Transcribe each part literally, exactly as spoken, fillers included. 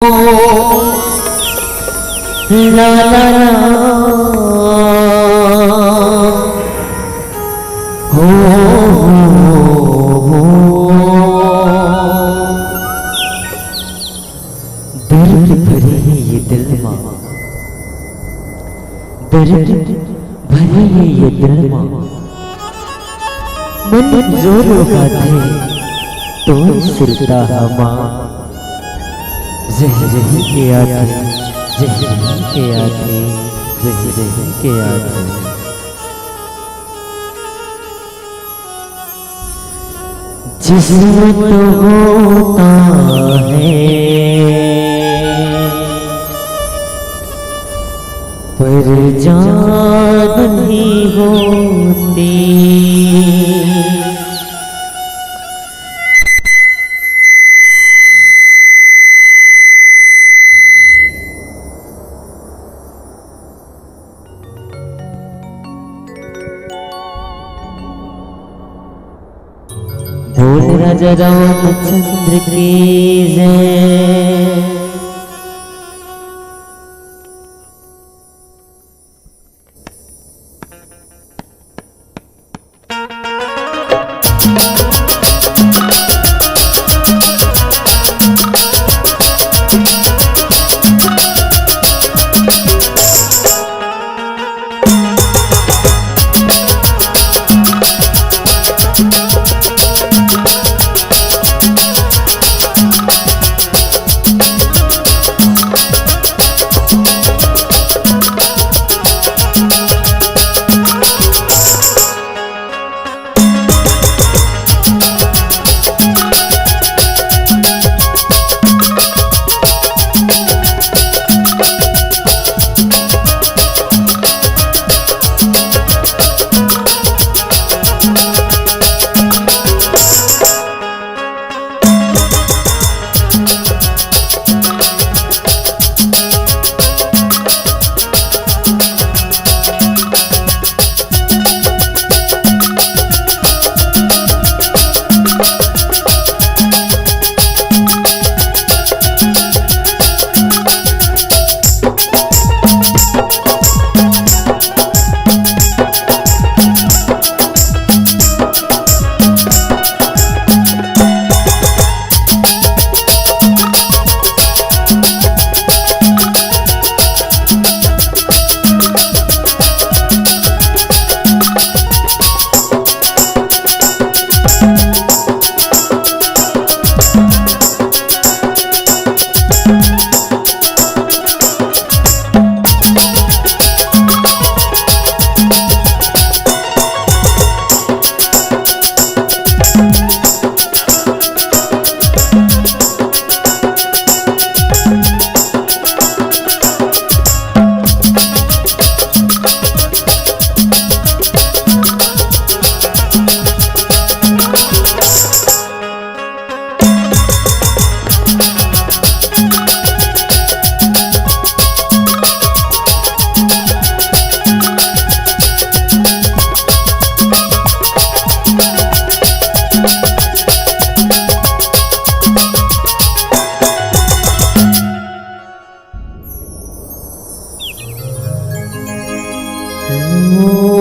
ला ला ला। हो, हो, हो। दर्द भरे हे ये दिल मा, दर्द भरे हे ये दिल मा। मन रो रो गाथे तोर सुरता हमा। रहि रहि के आथे, रहि रहि के आथे, रहि रहि के आथे। जिस्म तो होता है, पर जान नहीं होती। बोल राजा रामचंद्र की जय।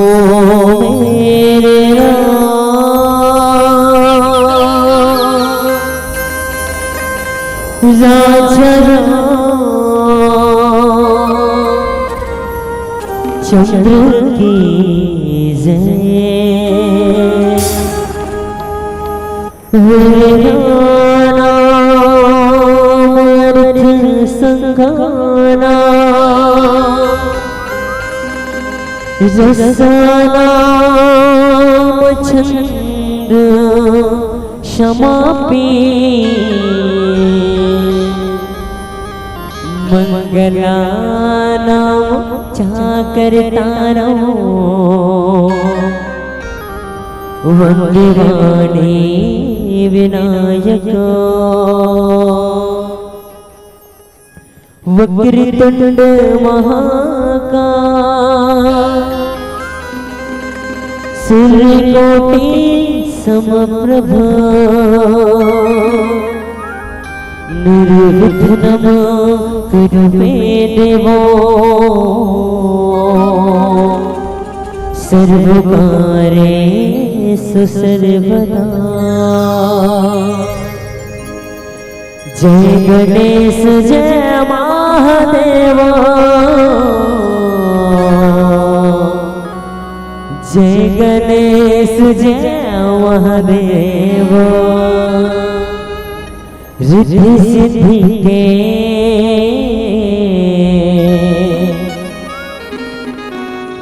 ओ मेरे राम, राजा राम चंद्र की जय। वेद नाम अर्थ संखाना, रस नाम छंद समापी। मंगलानां चाकरतारो वन्द्यमाने विनायक। वक्रतुण्ड महाकाय सूर्यकोटि समप्रभ। निर्विघ्नं कुरु मे देवो सर्वकार्येषु सर्वदा। जय गणेश जय महादेव, जय गणेश जय महादेव। रिद्धि सिद्धि के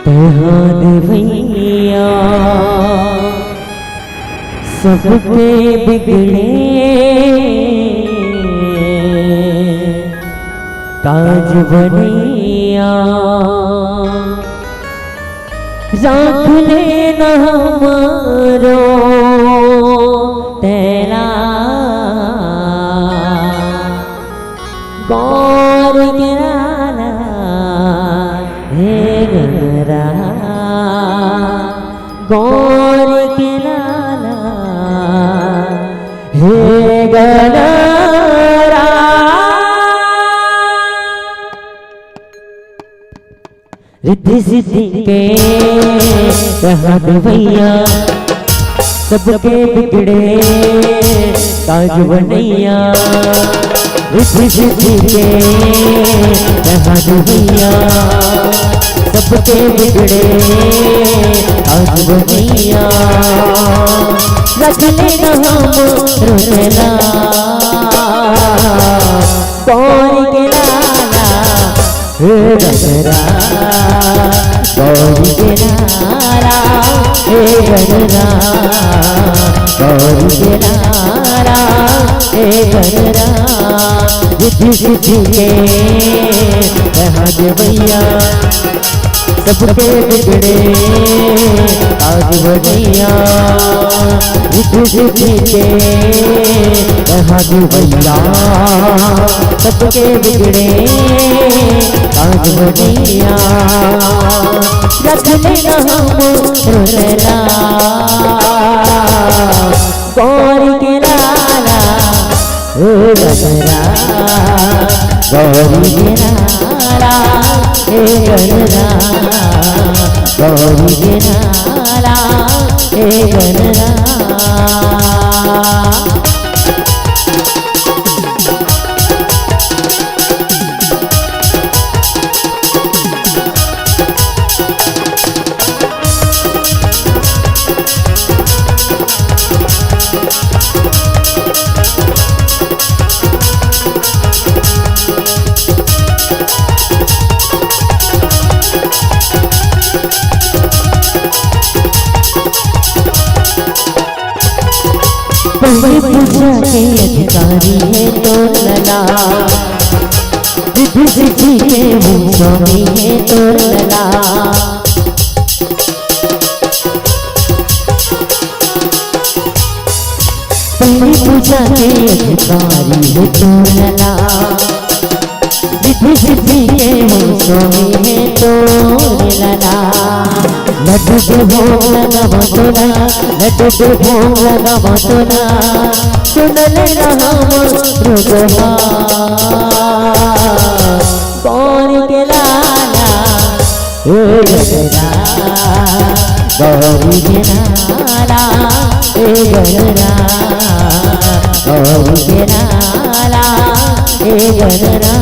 तैं हा दे भैया, सबके बिगड़े काज बनैया। राख ले न हमरो तैं ला, गौर के लाला, हे गनरा, गौर के लाला, हे गनरा। रिद्धि सिद्धि के तैं हा दे भैया, सबके बिगड़े काज बनैया। रिद्धि सिद्धि के तैं हा दे भैया, सबके बिगड़े काज बनैया। राख ले न हमरो तैं ला, गौर के लाला, हे गनरा, गौर के लाला, हे गनरा, गौर के लाला, हे गनरा। रिद्धि सिद्धि के तैं हा दे भैया, सबके बिगड़े काज बनैया। रिद्धि सिद्धि के तैं हा दे भैया, सबके बिगड़े काज बनैया। राख ले न हमरो तैं ला, गौर के लाला, हे गनरा, गौर के लाला, हे गनरा, गौर के लाला, हे गनरा। पहली पूजा के अधिकारी हे तोर लाला, रिद्धि सिद्धि के हूँ स्वामी हे तोर लाला। पहली पूजा के अधिकारी हे तोर लाला, रिद्धि सिद्धि के हूँ स्वामी हे तोर लाला। लड्डू के भोग लगावँ तोला, लड्डू के भोग लगावँ तोला, सुन ले ना हमरो गोहार। गौर के लाला, हे गनरा, गौर के लाला, हे गनरा, गौर के लाला, हे गनरा।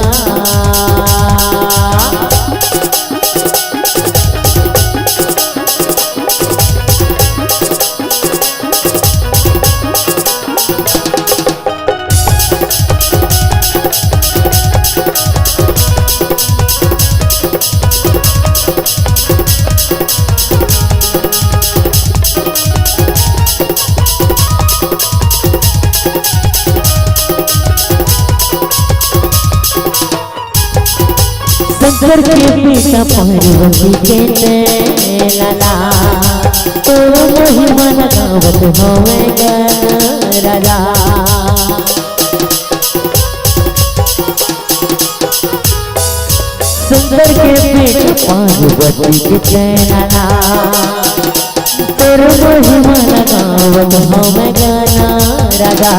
शंकर के बेटा पार्वती के तैं लाला, तोर महिमा लगावत हवँय गनरा। शंकर के बेटा पार्वती के तैं लाला, तोर महिमा लगावत हवँय गनरा। राजा,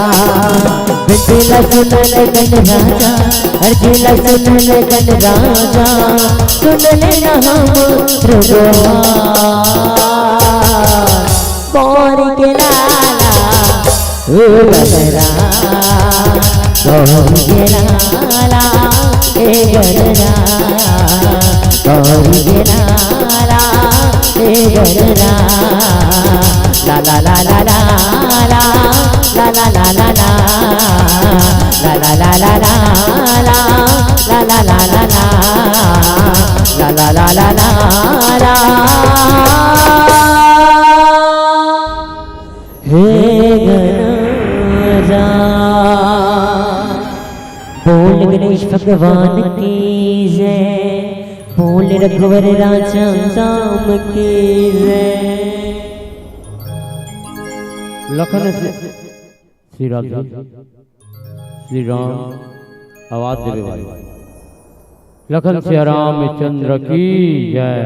बिटिया सुन ले गन राजा, अर्जी ला सुन ले गन राजा, सुन ले ना हमरो गोहार। बारी के लाला, ओ ललरा, बारी के लाला, ए गलरा, बारी के लाला, ए गलरा। ला ला ला ला ला, ला ला ला ला ला, ला ला ला ला ला, ला ला ला ला ला, ला ला ला ला ला, हे गणराज। बोल गणेश भगवान की जय, बोल रघुवर राजा राम की जय। लखन से श्री राम जी, श्री राम आवाज देवे वाले। लखन सिया रामचंद्र की जय।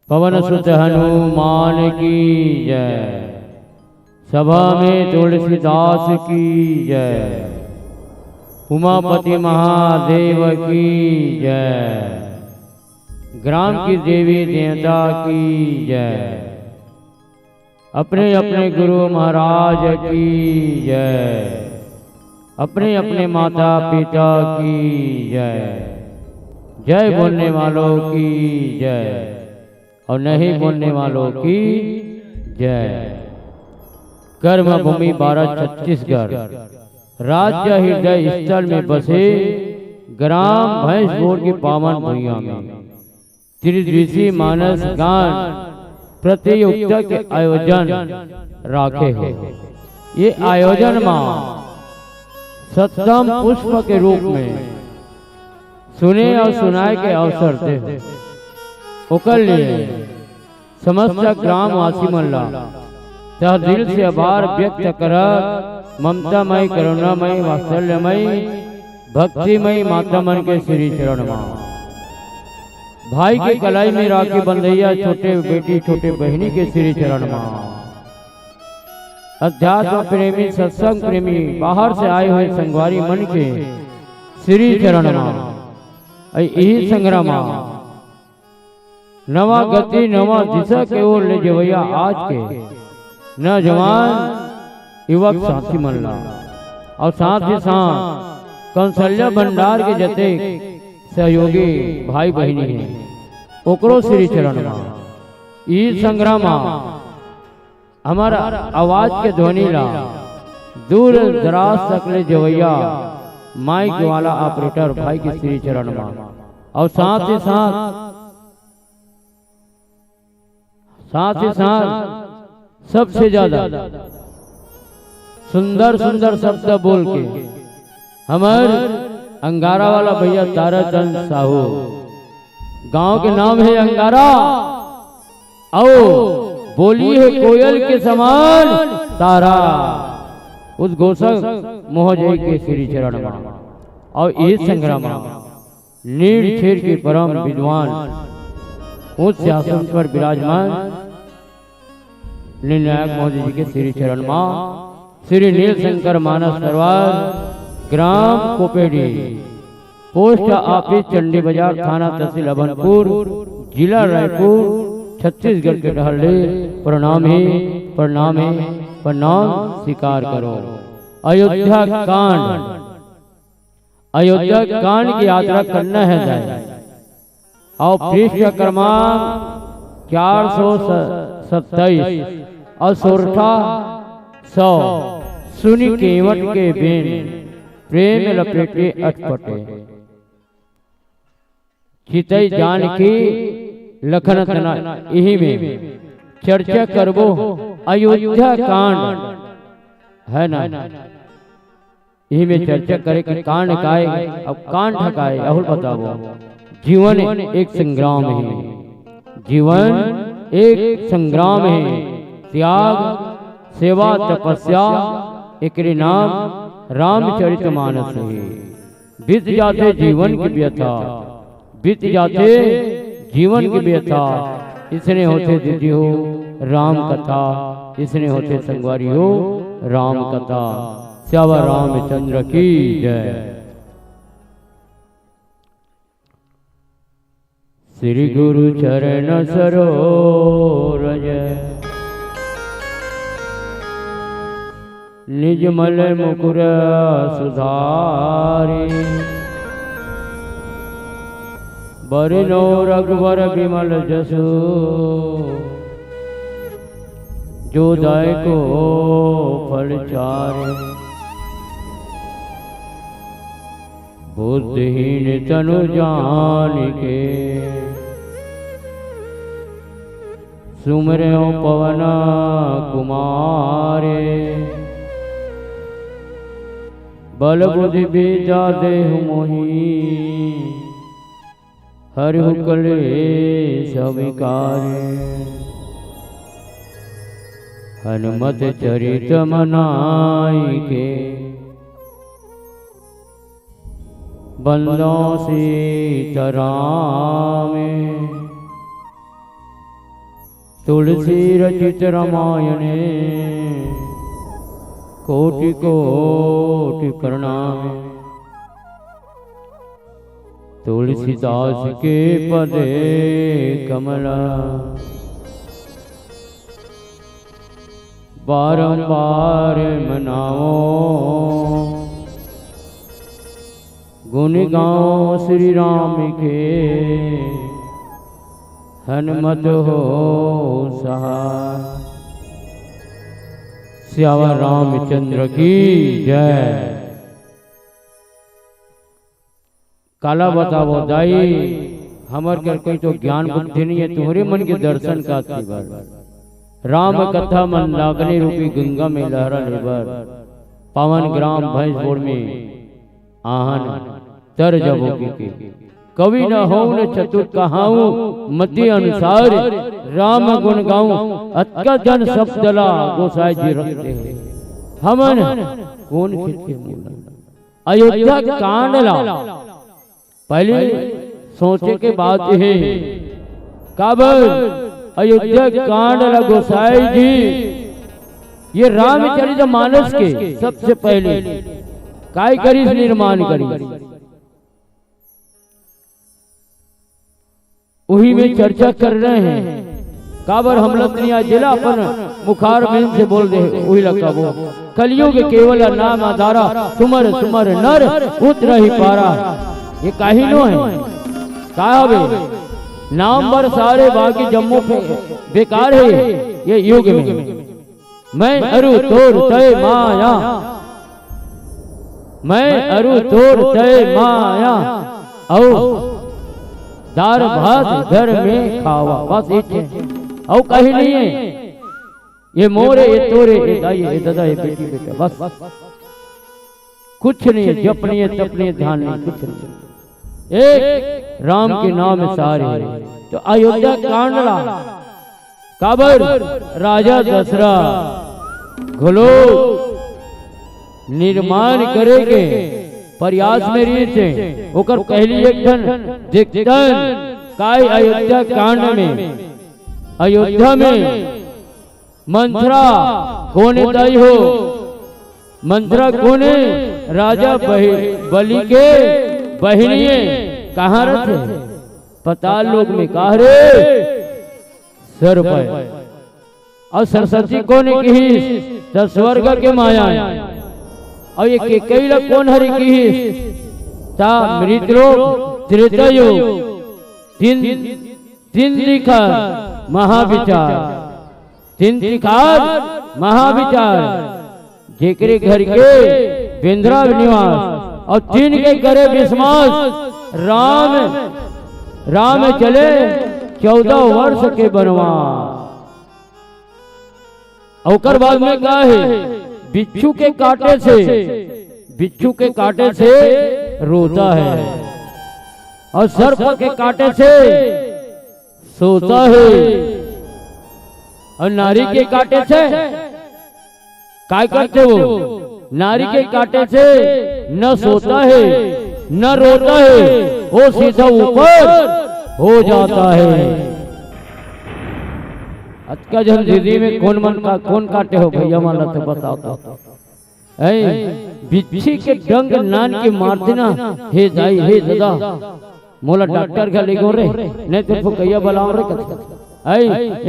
पवन सुत हनुमान की जय। सभा में तुलसीदास की जय। उमापति महादेव की जय। ग्राम की देवी देवता की जय। अपने अपने गुरु महाराज की जय। अपने अपने माता पिता की जय। जय बोलने वालों की जय और नहीं बोलने वालों की जय। कर्म भूमि भारत छत्तीसगढ़, राज्य हृदय स्थल में बसे ग्राम भैंसगोड़ की पावन भुइयां में त्रिदिवसीय मानस गान प्रतियोगिता के आयोजन राखे हे। ये आयोजन मा सत्तम पुष्प के रूप में सुने और सुनाए के अवसर दे। ओकर लिए समस्त ग्रामवासी मन ला तह दिल से आभार व्यक्त करत ममतामय, करुणामय, वात्सल्यमय, भक्तिमय माता मन के श्री चरण मा, भाई के कलाई में राखी बंधैया छोटे बेटी छोटे बहिनी के श्री चरण मा, अध्यात्म प्रेमी, सत्संग प्रेमी, बाहर से आए हुए संगवारी मन के श्री चरण मा, अउ इही संग्राम मा नवा गति, नवा दिशा के ओर ले जवैया आज के नौजवान युवक साथी मन ला, और साथ ही साथ कौशल्या भंडार के जतेक सहयोगी भाई बहिनी हे, ओकरो श्री चरण मा, ई संग्राम मा हमर आवाज के ध्वनि ला दूर दराज तक ले जवैया माइक वाला ऑपरेटर भाई के श्री चरण मा, और साथ ही साथ, साथ ही साथ सबसे ज्यादा सुंदर सुंदर शब्द बोल के हमर अंगारा वाला भैया ताराचंद साहू, गांव के नाम हे अंगारा, अउ बोली हे कोयल के समान तारा, उद्घोषक महोदय के श्री चरण मा, अउ इही संग्राम मा नीड़ छेर के परम विद्वान उच्च आसन पर विराजमान निर्णायक महोदय जी के श्री चरण मा, श्री नील शंकर मानस तरवार, ग्राम कोपेडी, पोस्ट ऑफिस चंडी बाजार, थाना तहसील अभनपुर, जिला रायपुर, छत्तीसगढ़ के डहर ले प्रणाम हे, प्रणाम हे, प्रणाम स्वीकार करो। अयोध्या कांड, अयोध्या कांड की यात्रा करना है जाए। अउ पृष्ठ क्रमांक चार सौ सत्ताईस अउ सोरठा सौ, सुनि केंवट के बेन, प्रेम लपेटे अटपटे। चितई जानकी लखन तना, इही में चर्चा करबो अयोध्या कांड, है ना? इही में चर्चा करे कि कांड काय, अब कांड काय, अहुल बताबो। जीवन एक संग्राम हे, जीवन एक संग्राम हे। त्याग, सेवा, तपस्या, एकरे नाम रामचरित मानस हे। बीत जाथे जीवन की व्यथा, बीत जाथे जीवन की व्यथा। इसने होथे दीदी हो राम कथा, इसने होथे संगवारी हो राम कथा। सियावर रामचंद्र की जय। श्री गुरु चरण सरोज, निज मल मुकुर सुधारी। बरनउँ रघुबर बिमल जसु, जो दायको फल चारि। बुद्धिहीन तनु जानिके, सुमिरउँ पवन कुमारि। बल बुद्धि विद्या देहु मोहि, हरहु कलेस विकारि। हनुमत चरित मनाइके, बंदउँ सीताराम। तुलसी रचित रामायणे, कोटि कोटि प्रणाम। तुलसीदास के पद कमल, बारंबार मनावो। गुण गावो श्री राम के, हनुमत हो सहाय। सियावर रामचंद्र की जय। काला बतावो दाई, हमर कर कोई तो ज्ञान बुद्धि नहीं है, तुम्हरे मन के दर्शन का तेवर। राम कथा मंदाकिनी रूपी गंगा में लहरा लेबर, पावन ग्राम भैंसपुर में आहन तर जबो के। कवि न होउँ न चतुर कहाऊँ मति अनुसार, राम गुण गाऊँ अतका जन शब्द ला गोसाई जी रखते हैं। हमन कोन खेत के मूल। अयोध्या कांड ला पहले सोचे के बात हे, काबर अयोध्या कांड ला गोसाई जी ये रामचरित मानस के सबसे पहले काय करिस, निर्माण करिस। उही में चर्चा कर रहे हैं। काबर हमला तनिया जेला अपन मुखार में से बोल दे, उही ला कबो। कलयुग केवल नाम आधारा, सुमर सुमर नर उतरहि पारा। ये काहिनो है। का हवे? नाम बर सारे बाकी जम्मो पे बेकार है ये युग में। मैं अरु तोर तय माया, मैं अरु तोर तय माया, अउ दार भात घर में खावा। बस इतने, अउ कहीं नहीं है। ये मोरे, ये तोरे, ये दाई, ये दादा, ये बेटी, बेटा, बस। कुछ नहीं है, जप नहीं है, तप नहीं है, ध्यान नहीं, कुछ नहीं। एक राम के नाम सारे। तो अयोध्या कांड ला काबर राजा दशरथ घलो निर्माण करे के प्रयास में रहिस हे। ओकर पहली एक ठन देखतन काय अयोध्या कांड में, अयोध्या में मंथरा कोने दाई हो? मंथरा कोने? राजा बहि-, बलि के बहिनिये। कहाँ रथे? पताल लोक में। कहाँ रे? सर पे। अउ सरस्वती कोने किहिस? त स्वर्ग के माया। अउ ये केकई ला कोन हरे किहिस? त मृत लोक, त्रेता युग। तीन, तीन दिखा महाविचार। तीन तिखार महाविचार, जेकरे घर के बेंदरा निवास, अउ तीन के करे विश्वास, राम, राम चले चौदह वर्ष के बनवास। ओकर बाद में का हे? बिच्छू के काटे से, बिच्छू के काटे से रोता है, अउ सर्प के काटे से सोता है। अउ नारी के काटे से काय करथे वो? नारी के काटे से न सोता है, न रोता है, वो सीधा ऊपर हो जाता है। अतका झन दीदी में कोन मन का, कोन काटे हो भैया मन ला तो बताओ तो। ऐ बिच्छी के डंग नान के मार देना, हे दाई, हे ददा, मोला डॉक्टर घर ले गो रे, नहीं तो फुकैया बलाओ रे कथे। ऐ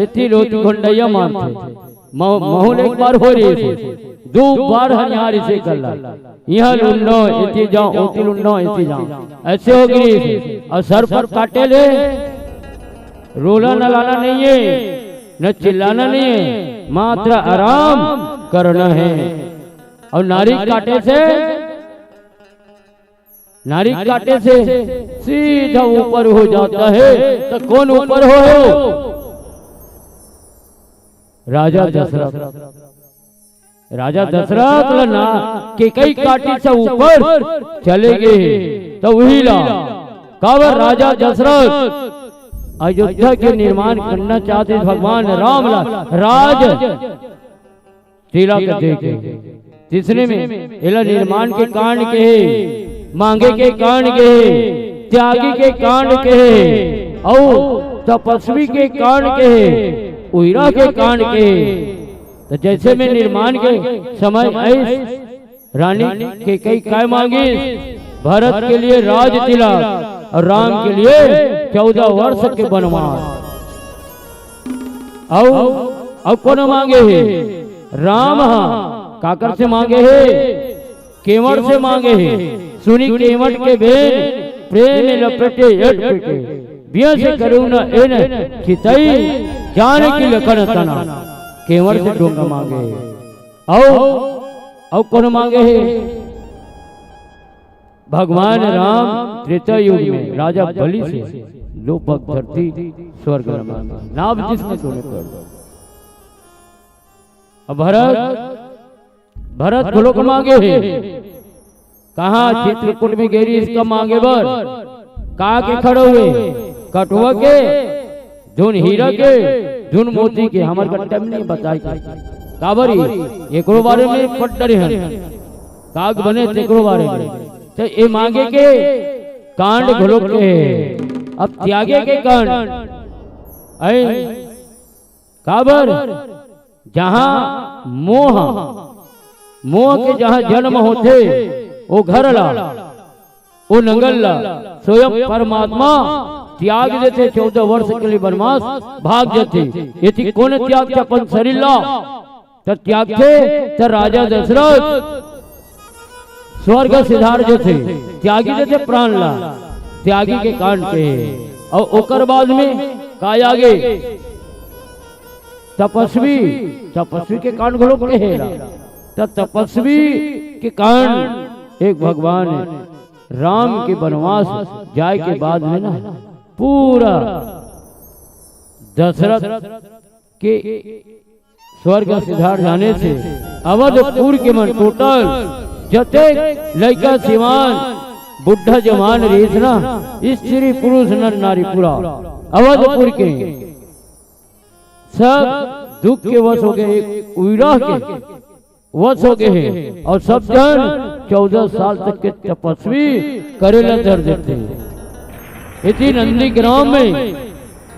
एती लोती घोंडैया मारथे। मह-, महूं ल एक बार हो रहिसे, दू बार हनियार इसे कर ला। इहां ल उन्नो, एती जाओ, ओती ल उन्नो, एती जाओ। ऐसे हो गिरी। अउ सर पर काटे ले, रोला न लाना नहीं है, न चिल्लाना नहीं है, मात्र आराम करना है। अउ नारी काटे से, नारी काटे से सीधा ऊपर हो जाता है। तो कोन ऊपर हो? राजा दशरथ। राजा दशरथ ला ना, कैकई काटी से ऊपर चले गे, तो उही ला। काबर राजा दशरथ अयोध्या के निर्माण करना चाहते भगवान राम ला राज तिलक देके। तीसरे में एला निर्माण के कांड कहे, मांगे के कांड कहे, त्यागी के कांड कहे, अउ तपस्वी के कांड कहे, उइरा के कांड कहे। तो जैसे में निर्माण के समय आइस, रानी कैकई काय मांगिस? भरत के लिए राज तिलक अउ राम के लिए चौदह वर्ष के बनवास। अउ, अउ कोन मांगे हे? राम ह। काकर से मांगे हे? केवट से मांगे हे। सुनी केवट के बेन, प्रेम लपेटे एट पेटे। बियस करुणा एन चितई, जानकी लखन तना। केवट से डोंगा मांगे हे। अउ, अउ कोन मांगे हे? भगवान राम त्रेता युग में राजा बलि से दो पग धरती स्वर्ग में मांगे। नाभ जिसने दोनों कर। अब भरत, भरत घलोक मांगे हे। कहाँ चित्रकूट में गे रिहिस का मांगे बर? का के खड़े हुए? कठुआ के, धुन हीरा के, धुन मोती के। हमर कट्टा में नहीं बताई के। काबर ही? एकरो बारे में पढ़ डरे हन। काग बने तेकरो बारे में। तो ए मांगे के कांड घलोक के हे। अब त्यागे के कांड। ऐ काबर? जहां मोह, मोह के जहां जन्म होथे, ओ घर ला, ओ नंगल ला स्वयं परमात्मा त्याग देथे। चौदह वर्ष के लिए वनवास भाग जाथे। यदि कोन त्याग के अपन शरीर ला, त त्यागथे, त राजा दशरथ स्वर्ग सिधार जथे, त्यागी जथे प्राण ला, त्यागी के कांड के। अउ ओकर बाद में का आगे? तपस्वी, तपस्वी के कांड घलो कहेला। त तपस्वी के कांड एक भगवान राम के वनवास जाए के बाद में ना, पूरा दशरथ के स्वर्ग सिधार जाने से अवधपुर के मन टोटल जतेक लइका सिवान बुढ़ा जवान रहिस ना, स्त्री पुरुष नर नारी पूरा अवधपुर के सब दुख के वश हो गए, एक उइरा के वश हो गए हैं और सब जन चौदह साल तक के तपस्वी करे ला धर देथे। इति नंदीग्राम में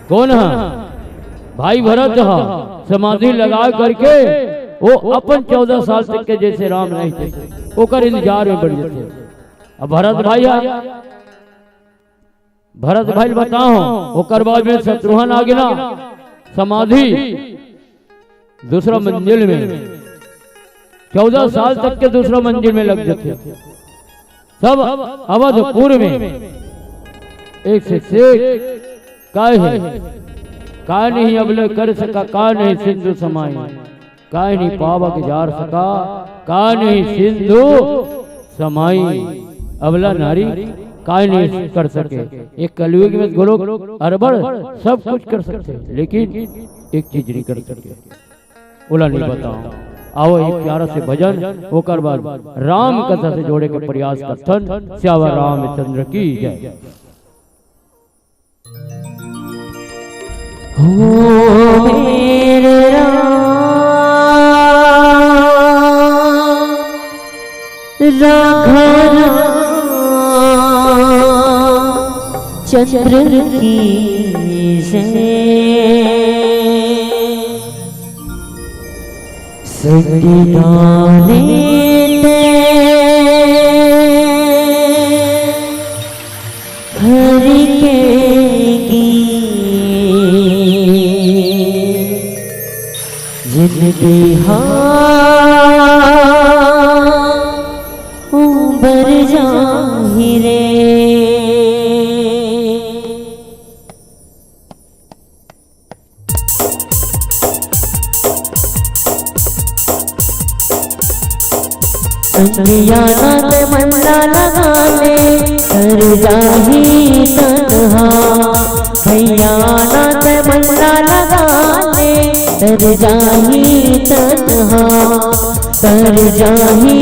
कौन है? भाई भरत है, समाधि लगा करके वो अपन चौदह साल तक के जैसे राम नहीं थे, ओकर इंतजार में बढ़ जाते। अब भरत भाई है, भरत भाई बताओ, ओकर बाद में शत्रुघ्न आ गेला समाधि दूसरा मंजिल में, चौदह साल तक के दूसरा मंजिल में लग जाते। सब अवधपुर में एक से शेख काय है, काय नहीं अबले कर सका, का नहीं सिंधु समाई, काय नहीं पावक जार सका, का नहीं सिंधु समाई। अबला नारी काय नहीं कर सके। एक कलयुग में घलो अरबड़ सब कुछ कर सकते, लेकिन एक चीज नहीं कर सके। ओला नहीं बताओ। आओ एक प्यारा से भजन, ओकर बाद राम कथा से जोड़े के प्रयास करथन। सियावर रामचंद्र की जय। हो मेरे राम, राघव राम चंद्र की जय। संगी गाने ते हरि के गीत, जिन बिहार उबर जाहि रे। संगिया ना ते मन ला लगा ले, तर जाही तन हा। भैया ना ते मन ला लगा ले, तर जाही तन हा, तर जाही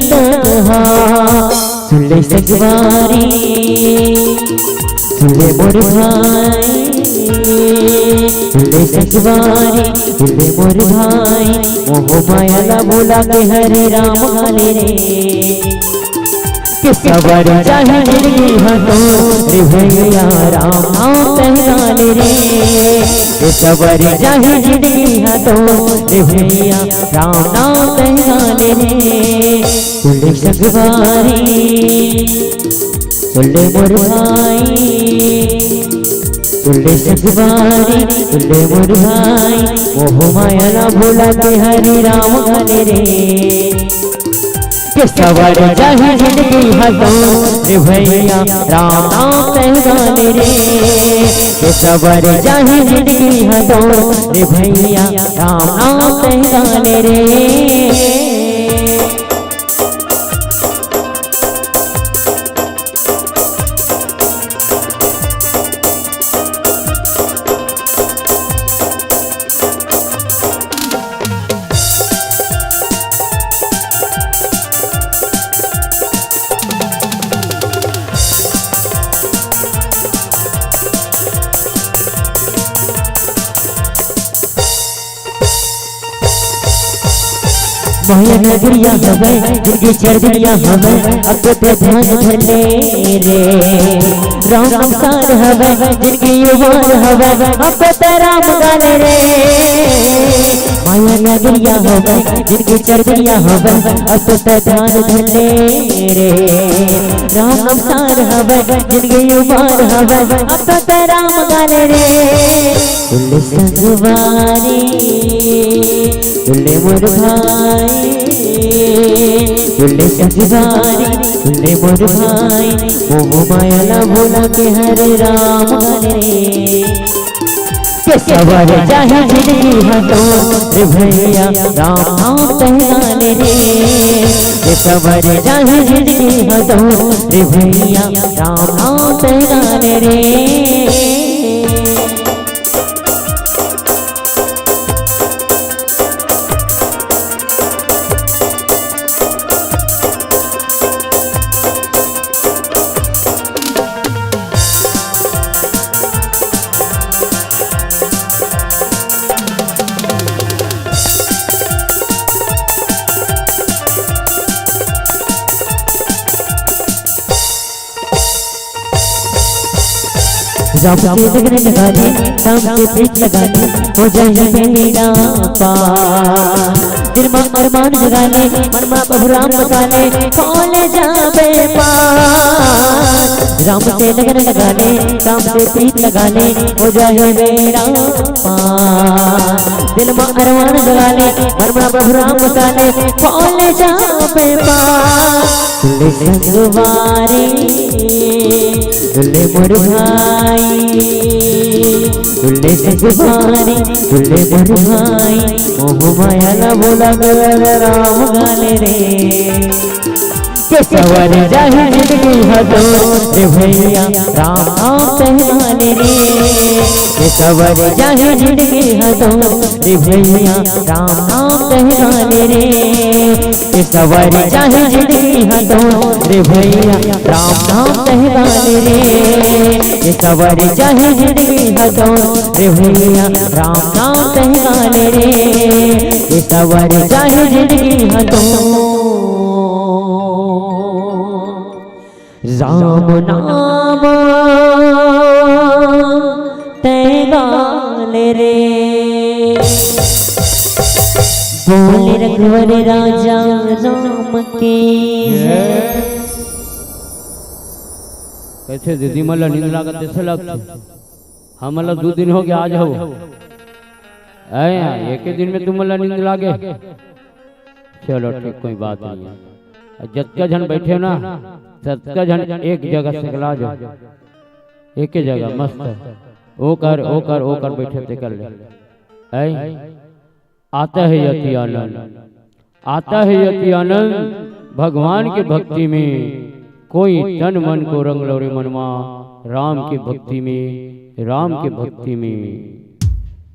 तन हा। सुन ले संगवारी, सुन ले मोर भाई, सुन ले संगवारी, सुन ले मोर भाई, मोह माया ला भुला के हरे राम गा ले रे। के सवर जाही जिंदगी हा तोर रे भैया, राम नाम तैं गा ले रे। के सवर जाही जिंदगी हा तोर रे भैया, राम नाम तैं गा ले रे। सुन ले संगवारी, सुन ले मोर भाई, सुन ले संगवारी, सुन ले मोर भाई, मोह माया ला भुला के हरे राम गा ले रे। के सवर जाही जिंदगी हा तोर रे भैया, राम नाम तैं गा ले रे। के सवर जाही जिंदगी हा तोर रे भैया, राम नाम तैं गा ले रे। माया नगरिया हवय, जिनके चरदरिया हवय, अब तो ते ध्यान धर ले रे। राम अवतार हवय, जिनके युवार हवय, अब तो ते राम गा ले रे। माया नगरिया हवय, जिनके चरदरिया हवय, अब तो ते ध्यान धर ले रे। राम अवतार हवय, जिनके युवार हवय, अब तो ते राम गा ले रे। सुन ले संगवारी, सुन ले मोर भाई, सुन ले संगवारी, सुन ले मोर भाई, मोह माया ला भुला के हरे राम गा ले रे। के सवर जाही जिंदगी हा तोर रे भैया, राम नाम तैं गा ले रे। के सवर जाही जिंदगी हा तोर रे भैया, राम नाम तैं गा ले रे। राम के लगन लगा ले, राम के प्रीत लगा ले, हो जाही बेड़ा पार। दिल मा अरमान जगा ले, मन मा प्रभु राम बसा ले, पाले जाबे पार। राम से लगन लगा ले, राम से प्रीत लगा ले, हो जाही बेड़ा पार। दिल मा अरमान जगा ले, मन मा प्रभु राम बसा ले, पाले जाबे पार। सुन ले संगवारी, सुन ले मोर भाई, सुन ले संगवारी, सुन ले मोर भाई, मोह माया ला भुला के राम गा ले रे। के सवर जाही जिंदगी हा तोर रे भैया, राम नाम तैं गा ले रे। के सवर जाही जिंदगी हा तोर रे भैया, राम नाम तैं गा ले रे। के सवर जाही जिंदगी हा तोर रे भैया, राम नाम तैं गा ले रे। के सवर जाही जिंदगी हा तोर रे भैया, राम नाम तैं गा ले रे। के सवर जाही जिंदगी हा तोर, राम नाम तैं गा ले रे। बोले रघुवर राजा राम के। कैसे दीदी मन ला नींद लागत, जैसे लगथे। हमन ला दू दिन हो गया, आज हो। आए, एक ही दिन में तुमन ला नींद लागे। चलो ठीक, कोई बात नहीं है। जतका झन बैठे हो ना, ततका झन एक जगह सकला जाओ, एक ही जगह मस्त है। ओ कर, ओ कर, ओ कर, बैठे ते कर ले। आए, आता है अति आनंद, आता है अति आनंद भगवान की भक्ति में। कोई तन मन को रंग लो रे मनवा, राम की भक्ति में, राम की भक्ति में।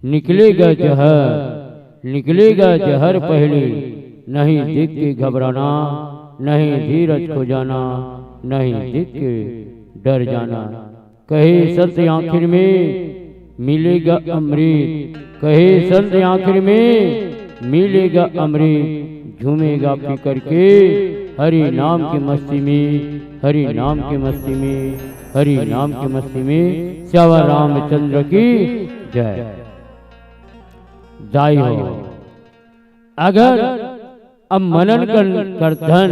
निकलेगा जहर, निकलेगा जहर पहले, नहीं देख के घबराना, नहीं धीरज खो जाना, नहीं देख के डर जाना। कहे संत आखिर में मिलेगा अमृत, कहे संत आखिर में मिलेगा अमृत। झूमेगा पी करके हरि नाम की मस्ती में, हरि नाम की मस्ती में, हरि नाम की मस्ती में। श्यावर रामचंद्र की जय। दाई हो, अगर अब मनन कर, करथन,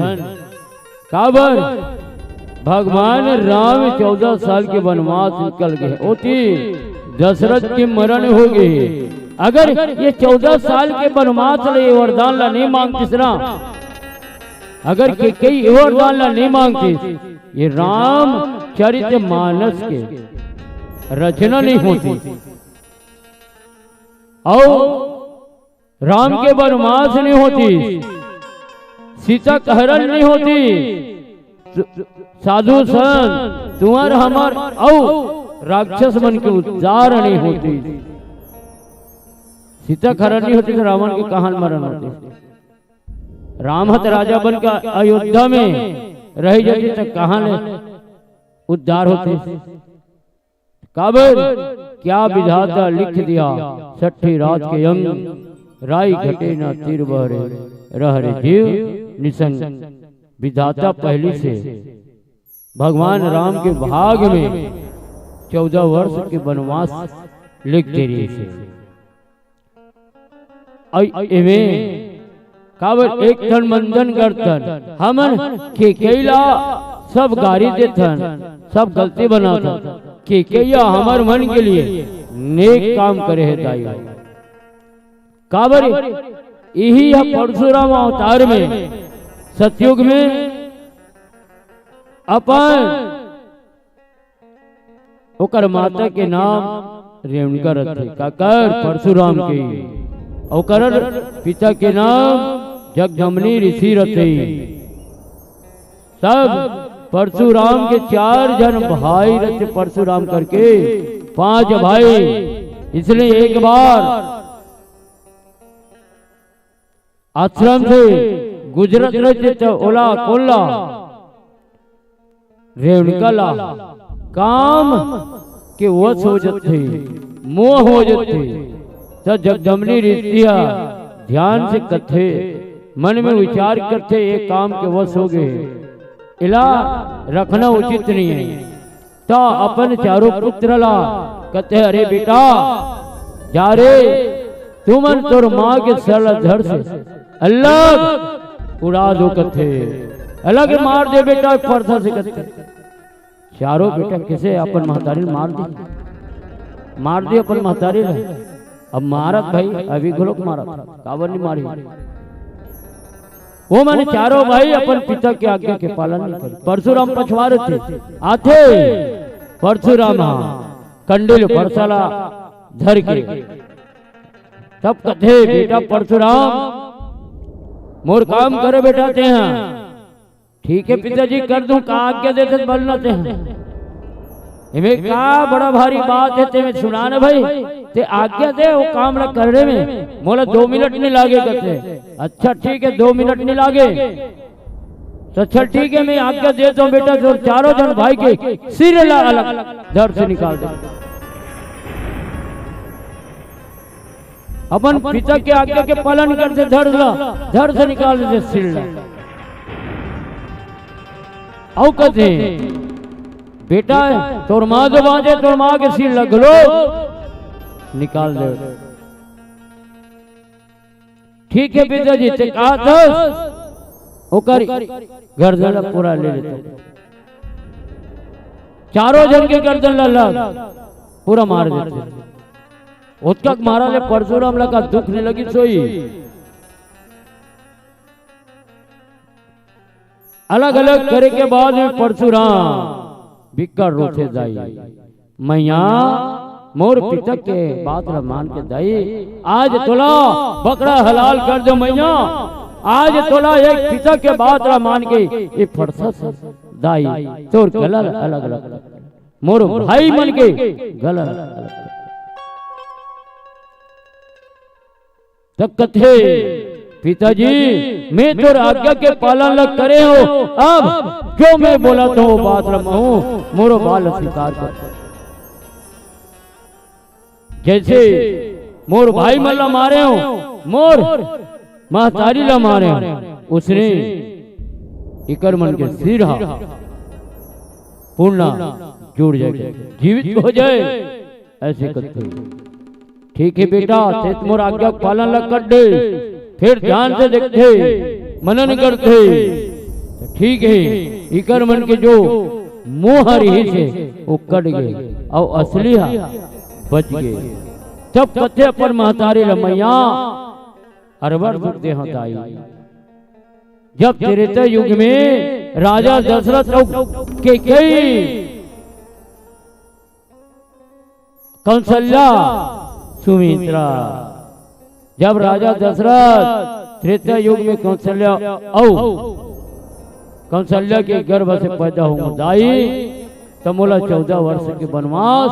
काबर भगवान राम चौदह साल के वनवास निकल गए, ओती दशरथ के मरण हो गए। अगर ये चौदह साल के वनवास ले ये वरदान ला नहीं मांगतिस ना, अगर के कई ये वरदान ला नहीं मांगतिस, ये राम चरित मानस के रचना नहीं होती। और राम के वनवास नहीं होती, सीता के हरण नहीं होती, साधु संत तुंहर हमर अउ राक्षस मन के उद्धार नहीं होती। सीता के हरण नहीं होती तो रावण के कहां मरण होती? राम ह त राजा बन के अयोध्या में रह जाती तो कहां ले उद्धार होती? काबर क्या विधाता लिख दिया, छठी रात के अंग, राई घटे ना तीर बहरे, रह रे जीव निसंग। विधाता पहली से भगवान राम के भाग में चौदह वर्ष के वनवास लिख दे रही से। अई एमे काबर एक ठन मंदन करथन, हमन केकई ला सब गारी देथन, सब गलती बनाथन। केकई ह हमर मन के लिए नेक काम करे हे दाई। काबर इही ह परशुराम अवतार में, सतयुग में अपन ओकर माता के नाम रेणुका रथे, काकर? परशुराम के। ओकर पिता के नाम जगदम्बनी ऋषि रथे। सब परशुराम के चार झन भाई रथे, परशुराम करके पांच भाई। इसलिए एक बार आश्रम से गुजरत रहिथे त ओला कोन ला? रेणुका ला काम के वश हो जथे, मोह हो जथे। त जगदम्बनी ऋषि ह ध्यान से कथे, मन में विचार करथे, ये काम के वश हो गए, इला रखना उचित नहीं है। त अपन चारों पुत्र ला कथे, "अरे बेटा, जा रे, तुमन तोर माँ के सर ला धड़ से अलग उड़ा दो," कथे, "अलग मार दे बेटा, परसा से," कथे। चारों बेटा कइसे अपन महतारी ल मार दी, मार दी अपन महतारी ल। अब मारत भाई, अभी घलोक मारत, काबर नहीं मारी? वो मन चारों भाई अपन पिता के आज्ञा के पालन नहीं करे। परशुराम पछवा रथे, आथे परशुराम ह कंडील परसा ला धर के, तब कथे, "बेटा परशुराम, मोर काम करे बेटा तेहा।" "ठीक है पिताजी, कर दूं, का आज्ञा देथे बलना तेहा।" एमे का बड़ा भारी बात है, तेमे सुना ना भाई, ते आज्ञा दे, वो काम ला करने में मोला दो मिनट नहीं लागे कथे। "अच्छा ठीक है, दो मिनट नहीं लागे, तो चल ठीक है, मैं आज्ञा देता हूँ बेटा, तो चारों झन भाई के सिर ला अलग धड़ से निकाल दे।" अपन पिता के आज्ञा के पालन करथे, धड़ ला, धड़ से निकाल देथे सिर ला। अउ कथे, "बेटा, तोर माँ जो बाँचे, तोर माँ के सिर ला घलो निकाल दे।" ठीक हे पिताजी, ते कहा थस, ओकर गर्दन ला पूरा ले लेथों। चारों झन के गर्दन ला, ला पूरा मार देथे। ओतका के मारा ले परशुराम ला का दुख नइ लगिस होही। अलग-अलग करे के बाद में परशुराम बिकट रोथे दाई। मइया, मोर पिता के बात ला मान के दाई, आज तोला बकरा हलाल कर देंव मइया, आज तोला एक पिता के बात ला मान के ये फरसा से दाई तोर गला ला अलग-अलग कर देंव, मोर भाई मन के गला ला अलग-अलग कर देंव। त कथे, पिताजी, मैं तोर आज्ञा के पालन ल करे हों, अब जो मैं बोलत हों, वो बात ल महूं, मोरो बात ल स्वीकार कर। जइसे मोर भाई मन ल मारे हों, मोर महतारी ल मारे हों, उसने इकर मन के सिर ह पुनः जुड़ जाय, जीवित हो जाय, अइसे कथे। ठीक हे बेटा, तें तो मोर आज्ञा के पालन ल कर दे, फेर ध्यान से देखथे, मनन करथे। ठीक हे, इकर मन के जो मोह रिहिस हे, वो कट गे, अउ असली ह बच गे। तब कथे अपन महतारी ल, मइया, अरबर दुख दे हंव दाई। जब त्रेता युग में राजा दशरथ अउ कैकेयी, कौशल्या, सुमित्रा, जब राजा दशरथ त्रेता युग में कौशल्या अउ कौशल्या के गर्भ से पैदा होंव दाई, त मोला चौदह वर्ष के बनवास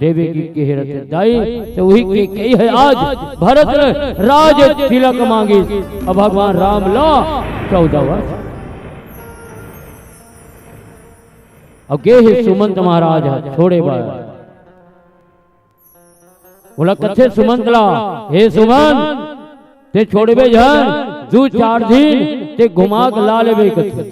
देबे कहिके रथे दाई, त उही कैकेयी ह आज भरत ल राज तिलक मांगिस, अउ भगवान राम ल चौदह वर्ष। अउ गे हे सुमंत महाराज ह छोड़े बर। ओला कथे सुमंत ला, "हे सुमंत, तें छोड़बे झन, दू चार दिन तें घुमा के ला लेबे," कथे।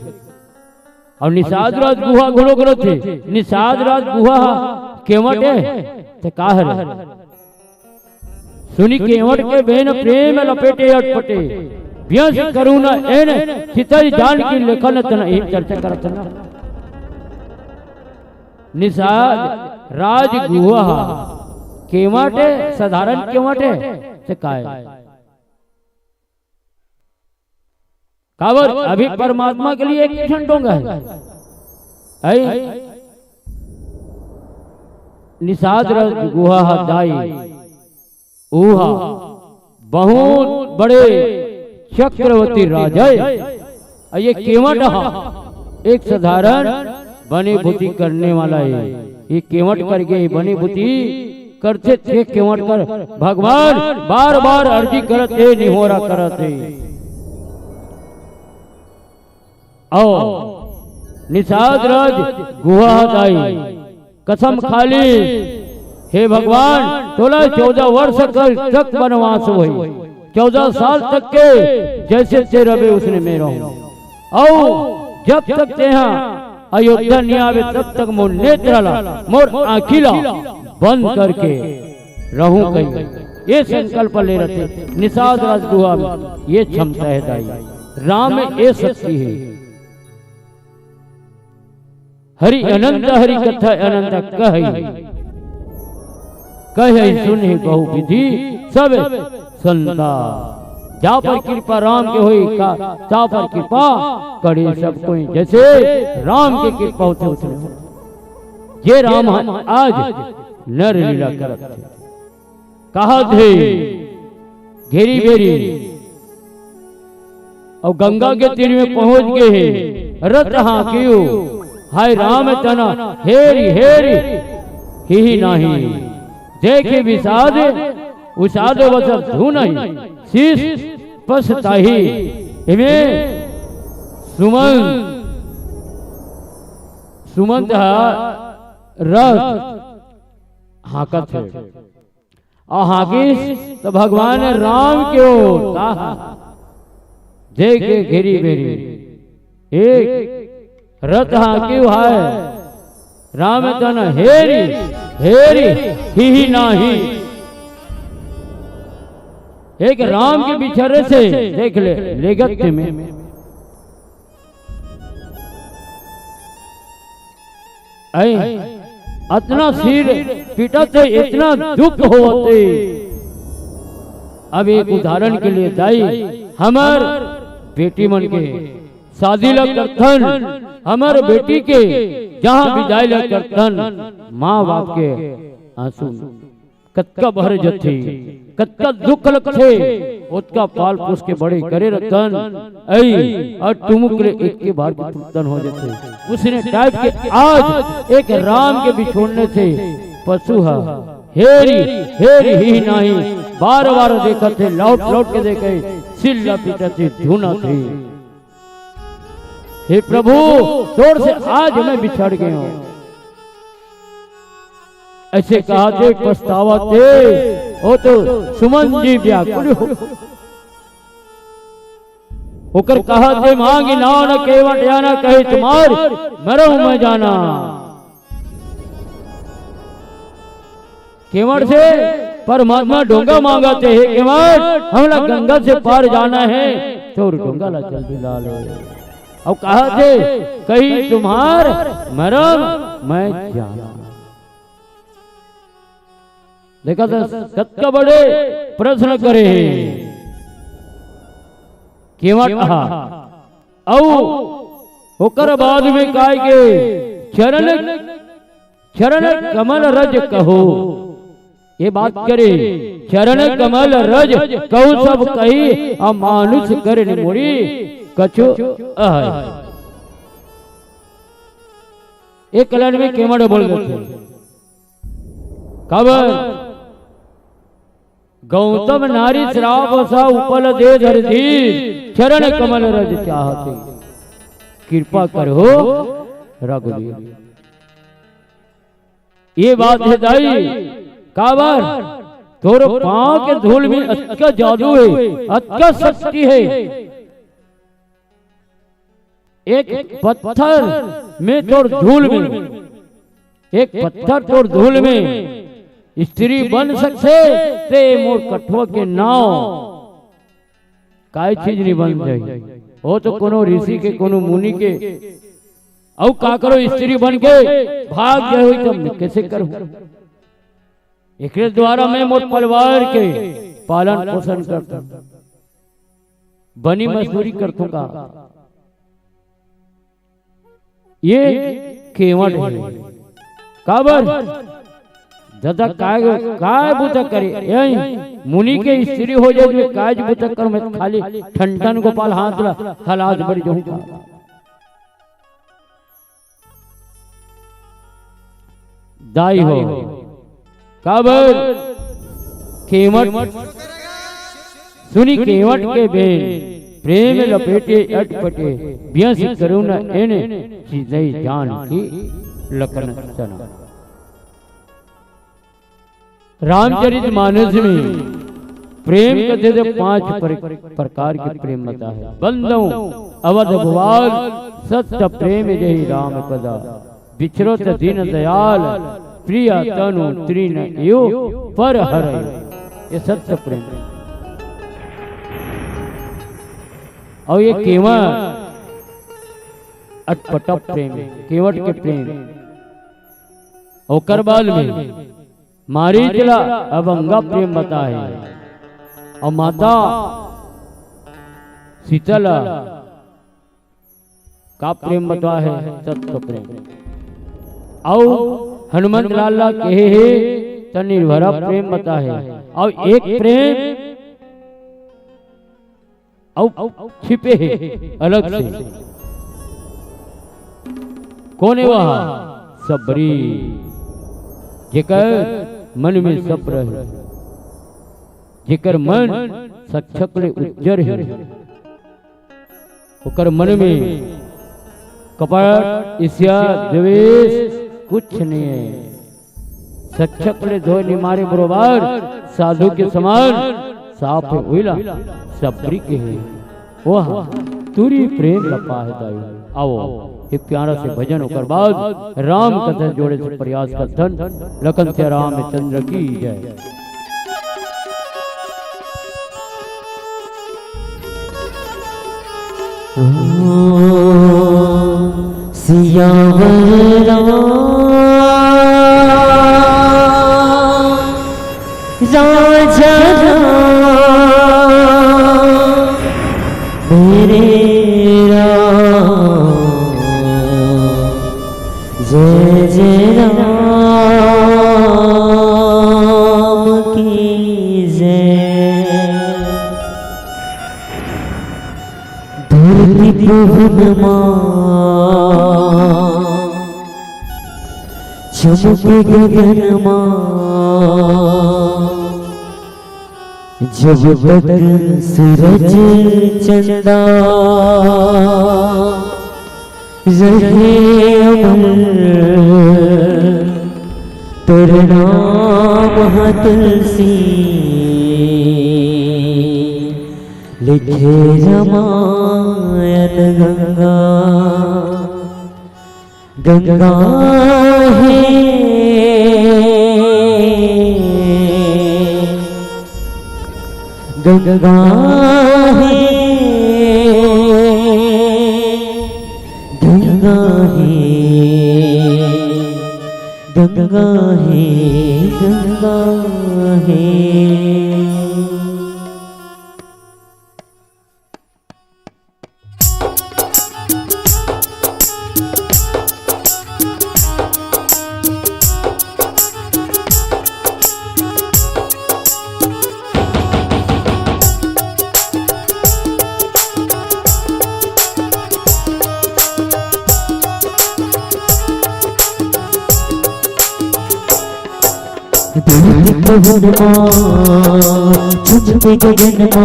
अउ निषाद राज गुहा घलो करत हे। निषाद राज गुहा ह केवट ए, ते का हरे? सुनि केवट के बेन प्रेम लपेटे अटपटे, बियस करुणा एन चितई जानकी लेखन तन, इही चर्चा करत हे ना। निषाद राज गुहा ह केवट ए, साधारण केवट ए, ते काय? काबर अभी परमात्मा के लिए एक ठन डोंगा हे। अई निषाद राज गुहा ह दाई, उहा बहुत बड़े चक्रवर्ती राजा हे। अउ ये केवट ह एक साधारण बने बुती करने वाला हे। ये केवट करके बने बुती करथे, ते केवट कर भगवान बार बार अर्जी करत हे, निहोरा करत हे। अउ निषाद राज गुहा दाई कसम खा लिस, "हे भगवान, तोला चौदह वर्ष तक बनवास होही, चौदह साल तक के जइसे तें रबे उसने मैं रहूं, अउ जब तक तेहा अयोध्या नइ आबे तब तक मोर नेत्र ला, मोर आंखी ला बंद करके रहूं," कहिके ये संकल्प ले रथे। निषाद राज गुहा में ये क्षमता हे दाई, राम में ये शक्ति हे। हरि अनंत हरि कथा अनंत कहइ, कहइ सुनहि बहु विधि सब संता। जा पर कृपा राम के होई का, जा पर कृपा करे सब कोई। जइसे राम के कृपा होथे, उसने हो। ये राम ह आज नर लीला करत हे। कहत हे, घेरी बेरी अउ गंगा के तीर में पहुंच गे हे। रथ हाँकियो, हाय राम तना हेरी हेरी, हिहि नाहीं। देखे विषाद विषाद वस धुनहि, शीश पछताही। इमे सुमंत, सुमंत ह रथ हाँकत हे। अउ हाँकिस त भगवान राम के ओर। आहा। देखे घेरी बेरी, एक रथ हाँकियो हाय, राम तन हेरी, हेरी, हिहि नाहीं। एक राम के बिछड़े से देख ले, लेगत में। ऐ, अतना सिर पीटत हे, इतना दुख होवत हे। अब एक उदाहरण के लिए दाई, हमर बेटी मन के शादी ला करथन, हमर बेटी के जहाँ बिदाई ला करथन, माँ बाप के आंसू कतका भर जथे, कतका दुख लगथे, ओतका पाल पोस के बड़े करे रतन, अई, अउ टुमुक ले एक के बार के तुरतन हो जथे। उसने टाइप के आज एक राम के बिछोड़ने से पशु ह हेरी, हेरी ही नाही, बार-बार देखत हे, लौट-लौट के देखे, सिल्ला पीटत हे, धुनत हे। हे प्रभु, तोर से आज मैं बिछड़ गए हूँ। ऐसे कहा थे, पछतावा थे, वो तो सुमन जी व्याकुल हो। ओकर कहा थे, मांगी नाव न केवट या न कहे तुम्हार, मरहु मैं जाना। केवट से परमात्मा डोंगा मांगा थे, हे केवट, हमला गंगा से पार जाना है, तो डोंगा ला जल्दी ला ले। अउ कहा थे, कही तुम्हार मरम मैं जाना। देखा तो कतका बड़े प्रश्न करे हे केवट हा। अउ ओकर बाद में काय के चरण, चरण कमल रज कहो, ये बात करे, चरण कमल रज कहो सब कही, अमानुष कर मुड़ी कछु अहै। एक लाइन में केवट बोल देथे। काबर? गौतम नारी श्राप सा उपल दे धरती, चरण कमल रज चाहते, कृपा करहो रघुवीर। ये बात हे दाई, काबर? तोर पांव के धूल में अतका जादू हे, अतका शक्ति हे। एक पत्थर में तोर धूल में, एक पत्थर तोर धूल में स्त्री बन सकथे, ते मोर कठवा के नाव काय चीज नहीं बन जाही। वो तो कोनो ऋषि के, कोनो मुनि के, अउ काकरो स्त्री बन के भाग गए होई, तब मैं कैसे करूं? एकरे द्वारा मैं मोर परिवार के पालन पोषण करता, बनी मजदूरी करथों का। ये केवट हे। काबर? दादा काय, काय बूता करे? यही मुनि के स्त्री हो जाए, जो काय बूता कर, मैं खाली ठन ठन गोपाल हाथ ला हलात बर जाहूं का। दाई हो। काबर? केवट सुनी केवट के बेन, प्रेम लपेटे अटपटे, बियस करुण एन चितई जान की लखन चना। रामचरित मानस में प्रेम कथे तो पांच पर-, प्रकार के प्रेम बता हे। बंधु अवध भुआल, सत्य प्रेम जही राम पदा। बिछरत दीन दयाल, प्रिय तनु तृण यो पर हरयो। ये सत्य प्रेम हे। अउ ये केवट अटपटा प्रेम हे, केवट के प्रेम। ओकर बाद में मारीच ला अवंगा प्रेम बता हे, अउ माता सीता ला का प्रेम बता हे? सत्य प्रेम। अउ हनुमंत लाल ला कहे हे त निर्भरा प्रेम बता हे। अउ एक प्रेम अउ छिपे हे अलग से। कोन हे वह? सबरी, जेकर मन में सब्र हे, जेकर मन सक्षक ले उज्जर हे, ओकर मन में कपट, ईर्ष्या, द्वेष कुछ नहीं हे। सक्षक ले धोए निमारे बरोबर, साधु के समान साफ हे उइला, सबरी के हे। वह तुरी प्रेम ल पाहे दाई। आओ, एक प्यारा से भजन, ओकर बाद राम कथा जोड़े से प्रयास करथन। लखन सिया रामचंद्र की जय। सियावर राम, राजा राम, मेरे राम, जय जय राम की जय। धरती पवन मा, चमके गगन मा, जब तक सूरज चंदा रहे अमर, तोर नाम ह तुलसी, लिखे रामायण गंगा। गंगा हे, गंगा हे, गंगा हे, गंगा हे, गंगा हे। धरती पवन मा, चमके गगन मा,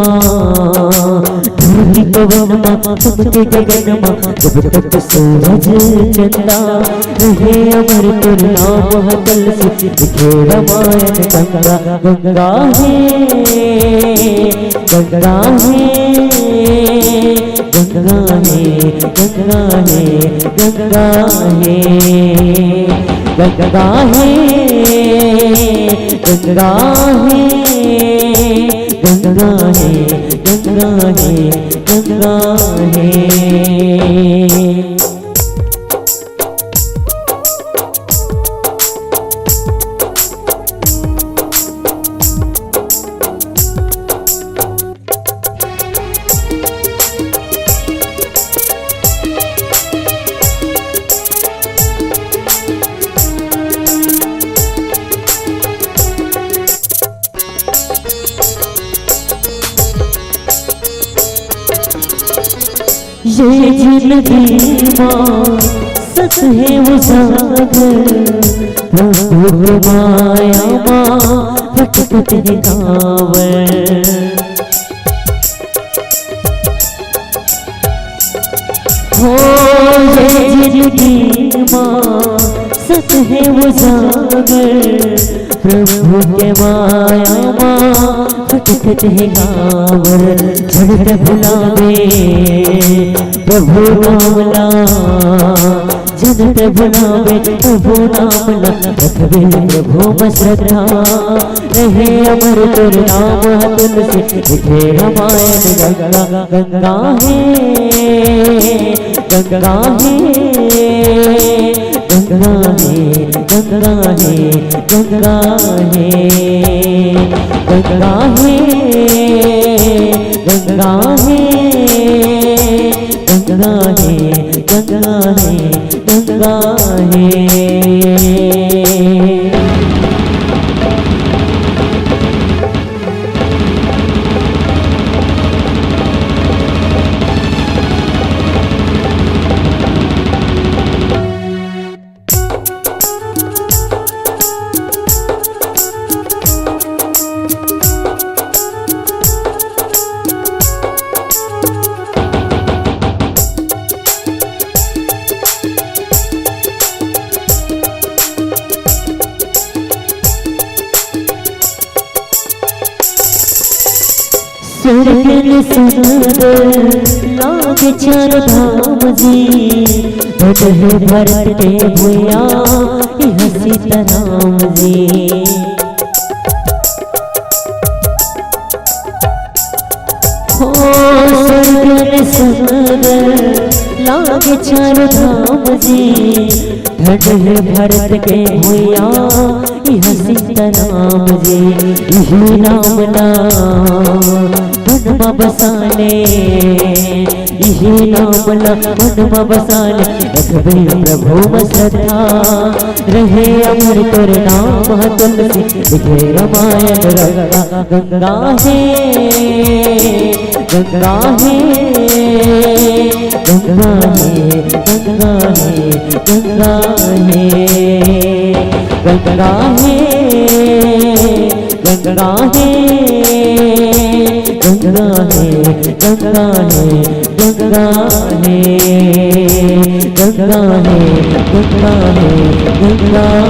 धरती पवन मा, चमके गगन मा, जब तक सूरज चंदा रहे अमर, तोर नाम ह तुलसी, लिखे रामायण गंगा। गंगा हे, गंगा हे, गंगा हे, गंगा हे, गंगा हे, गंगा हे, गंगा हे, गंगा हे, गंगा हे। ये जिंदगी मा सत हे उजागर, प्रभु के माया मा भटकत हे कांवर। हो ये जिंदगी मा सत हे उजागर, प्रभु के माया मा भटकत हे कांवर। झट भुलावे प्रभु नाम ला, झट भुलावे प्रभु नाम ला, रखबे प्रभु म श्रद्धा, रहे अमर तोर नाम ह तुलसी, लिखे रामायण गंगा। गंगा हे, गंगा हे, गंगा हे, गंगा हे, गंगा हे, गंगा हे, गंगा हे, गंगा हे, गंगा हे, गंगा हे। स्वर्ग ले सुंदर लागे चार धाम जी, धन हे भरत के भुइयां, इहाँ सीताराम जी। हो स्वर्ग में सुंदर लागे चारों धाम जी, धन्य हे भारत के भुइयां, इहाँ सीताराम जी। इही नाम ला मन म बसा ले, इही नाम ला मन म बसा ले, रखबे प्रभु म श्रद्धा, रहे अमर तोर नाम ह तुलसी, लिखे रामायण रंगा। गंगा हे, गंगा हे, गंगा हे, गंगा हे, गंगा हे, गंगा हे, गंगा हे, गंगा हे, गंगा हे, गंगा हे, गंगा हे, गंगा हे, गंगा हे,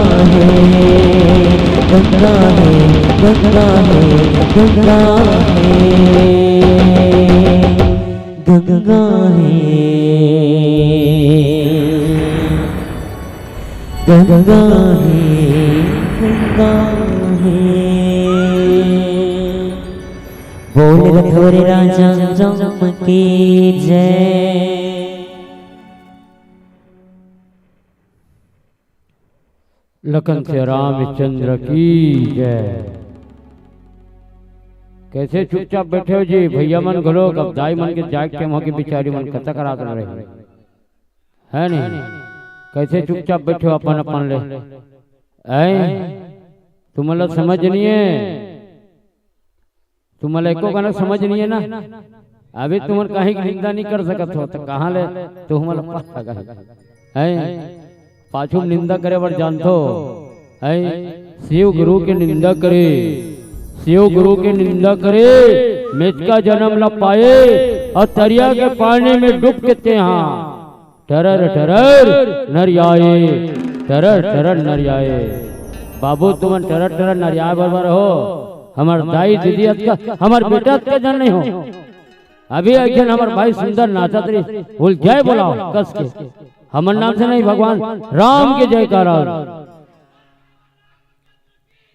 गंगा हे, गंगा हे, गंगा हे, गंगा हे, गंगा हे, गंगा हे। बोल रघुवर राजा राम की जय। लखन से रामचंद्र की जय। कैसे चुपचाप बैठे हो जी भैया मन घलो, अब दाई मन के जाग के मोह के बिचारी मन कथा करा रहे है नहीं? कैसे चुपचाप बैठे हो अपन अपन ले? ऐ तुमला समझ नहीं है, तुमला एको गाना समझ नहीं है ना। अभी तुमन कहीं की निंदा नहीं कर सकत हो तो कहाँ ले तुमला पता है? पाछू निंदा करे बर जानथो है? शिव गुरु के निंदा करे, शिव गुरु के निंदा करे, मेचका जन्म ला पाए और तरिया के पानी में डूब के तेहा टरर टरर नरियाए, टरर टरर नरियाए। बाबू तुमन टरर टरर नरियाए बरोबर हो। हमर दाई दीदी अतका, हमर बेटा अतका जन नहीं हो। अभी एक जन हमर भाई सुंदर नाचत रही, बोल जय बोलाओ कस के। हमर नाम से नहीं, भगवान राम के जयकारा।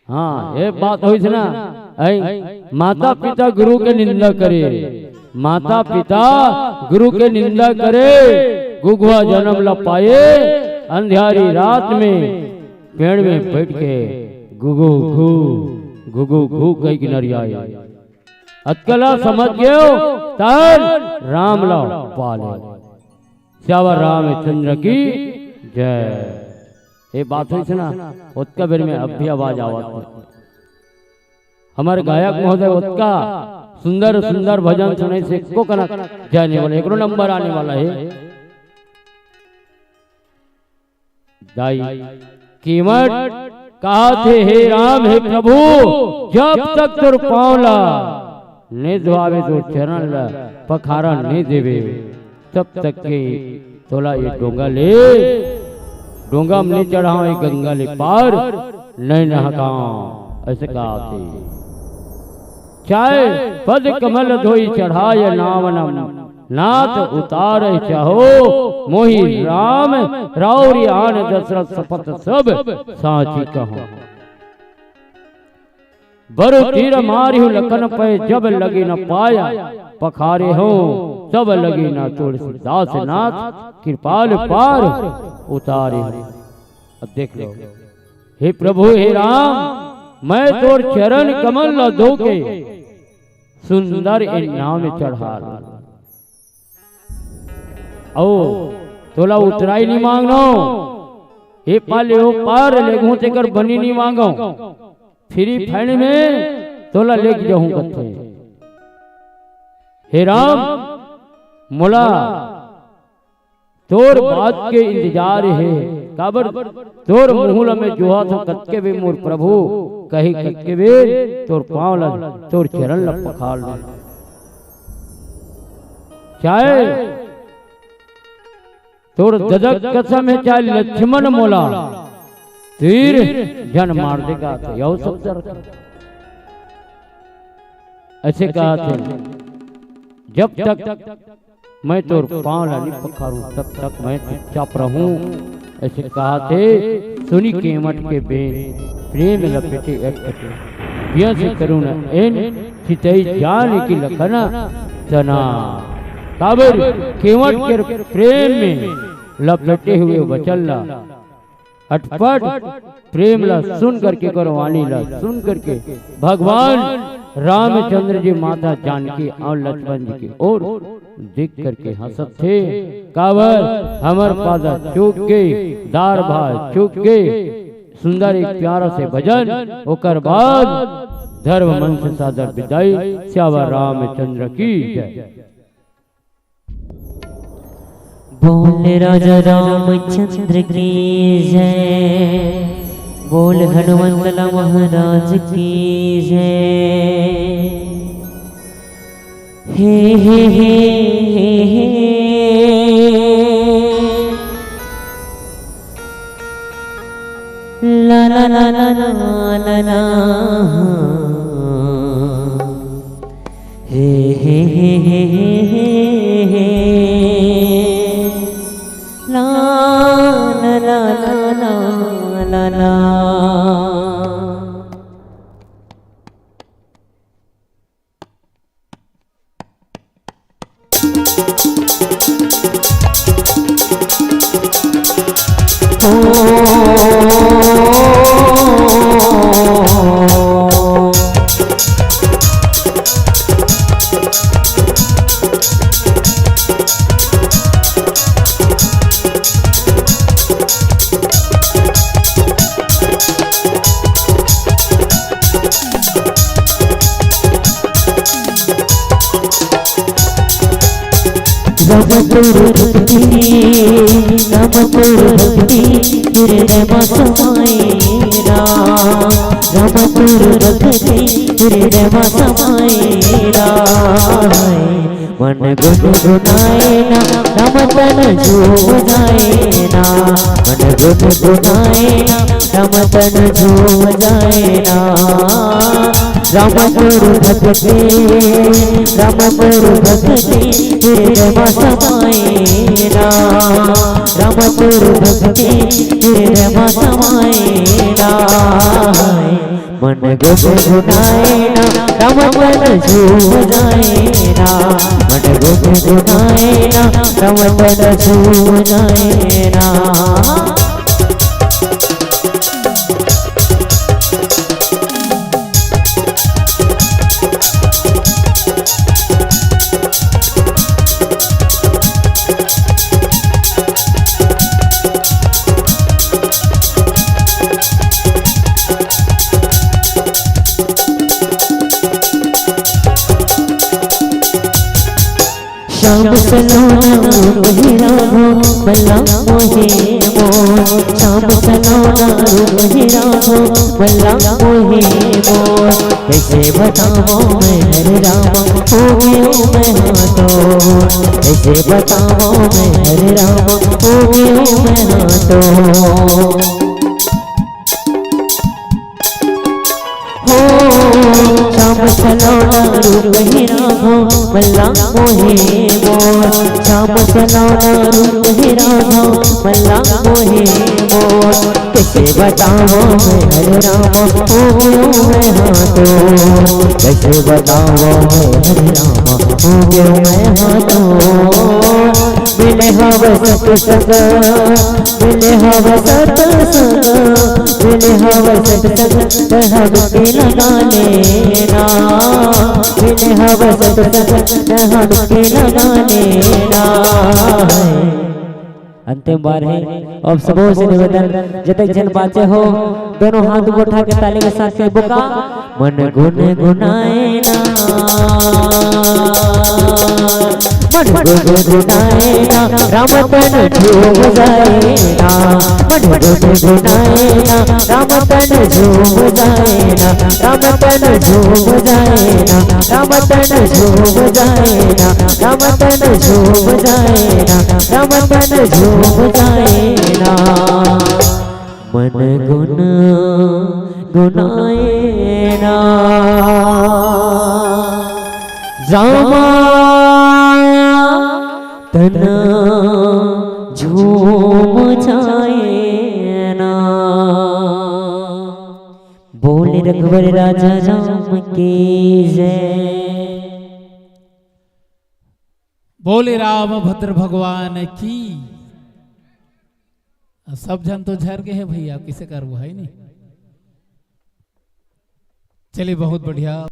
हाँ, ये बात होइस ना, ऐ, माता पिता गुरु के निंदा करे, माता पिता गुरु के निंदा करे, गुगुआ जन्म ला पाए, अंधियारी रात में पेड़ में बैठ के गुगु घू, गुगु घू कहि के नरियाए। अतका ला समझ गयो, तब राम ला पाले। सियावर रामचंद्र की जय। ये बात होइस ना, ओतका बेर में अब भी आवाज आवत हे। हमर गायक महोदय ओतका सुंदर सुंदर भजन सुनइस, एको कनक जाने वाला, एकरो नंबर आने वाला है। दाई कीमत कहाथे, हे राम, हे प्रभु, जब तक तोर पाँव ला नइ धोआवे, तोर चरण ला पखारा नइ देवे, तब तक के तोला ये डोंगा ले, डोंगा म नइ चढ़ाव, ये गंगा ले पार नइ नहकाव, अइसे कहाथे। चाहे पद कमल धोई चढ़ाय नावन, नाथ उतारहि चाहो, मोहि राम राउरि आन दसरथ सपथ सब साँचि कहो। बरु तीर मारिहु लखन पै जब लगी न पाया, पखारे हो तब लगी न तुलसीदास नाथ, कृपाल पार उतारे हो। अब देख लो, हे प्रभु, हे राम, मैं तोर चरण कमल ला धो के सुंदर ए नाम चढ़ा। ओ, तोला उतराई नहीं मांगनो, ए पाले ओ पार लेगहूं तेकर बनी नहीं मांगो, फ्री फैंड में तोला लेके जाहूं कथे। हे राम, मोला तोर बात के इंतजार हे, काबर तोर मुँह ल मैं जोहत हँव कतके बेर मोर प्रभु, कही कतके बेर तोर पाँव ल, तोर चरण ल पखार लूँ। चाहे तोर ददक कसम हे, चाहे लक्ष्मण मोला तीर झन मार देगा, त यहू सब डर। अइसे कहाथे, जब तक मैं तोर पाँव ला नइ पखारूं, तब तक मैं चुपचाप रहूं। अइसे कहाथे सुनि केंवट के बेन, प्रेम लपेटे अटपटे। बियस करुन एन चितई जानकि लखन, तना काबर केवट के प्रेम में लपेटे हुए वचन ला, अटपट प्रेम ला सुन करके, ओकर वाणी ला सुन करके भगवान रामचंद्र जी माता जानकी अउ लक्ष्मण जी के ओर देख करके हंसत थे। काबर हमर पादा चूक गे, दार भात चूक गे, सुंदर एक प्यारा से भजन, ओकर बाद धर्म मंच से सादर विदाई। सियावर रामचंद्र की जय। बोल राजा रामचंद्र की जय, बोल हनुमंत लाल महाराज की जय। हे हे हे हे हे। ला ला ला ला ला ला ला। हे हे हे हे हे हे। ला ला ला ला ला ला। रमतुर भक्ति, रमतुर भक्ति, हृदय मा समाए ना। रमतुर भक्ति, हृदय मा समाए ना। मन गुनगुनाए ना, रमतन झूम जाए ना। मन गुनगुनाए ना, रमतन झूम जाए ना। रमतुर भक्ति, रमतुर भक्ति, हृदय मा समाए ना। रमतुर भक्ति, हृदय मा समाए ना। मन गुनगुनाए ना, रमतन झूम जाए ना। मन गुनगुनाए ना, रमतन झूम जाए ना। श्याम सलोना रूप ही राघो, बल्ला मोहे मोर। श्याम सलोना रूप ही राघो, बल्ला मोहे मोर। कैसे बताओ मैं हरे राम, हो गयो मैं हाँ तो। कैसे बताओ मैं हरे राम, हो गयो मैं हाँ तो। हो श्याम सलोना रूप ही राघो, बल्ला मोहे मोर। श्याम सलोना रूप ही राघो, बल्ला मोहे मोर। कैसे बताओ मैं हरे राम, हो गयो मैं हाँ तो। कैसे बताओ मैं हरे राम, हो गयो मैं हाँ तो। मिले हव सतसंग, मिले हव सतसंग, मिले हव सतसंग, त हमके लगा लेना। मिले हव सतसंग, त हमके लगा लेना। अंतिम बार हे, आप सबो से निवेदन, जतेक झन बाचे हो, दोनों हाथ उठा के ताली के साथ कहिबो का, मन गुनगुनाए ना, मन गुनगुनाए ना, राम तन झूम जाए ना। मन गुनगुनाए ना, राम तन झूम जाए ना, राम तन झूम जाए ना, राम तन झूम जाए ना, राम तन झूम जाए ना, राम तन झूम जाए ना। मन गुन गुनाए ना, रामा तन झूम जाए ना। बोल रघुवर राजा राम की जय। बोले रामभद्र भगवान की। सब झन तो झर गे हे भैया, किसे करबो, है नहीं? चलिए, बहुत बढ़िया।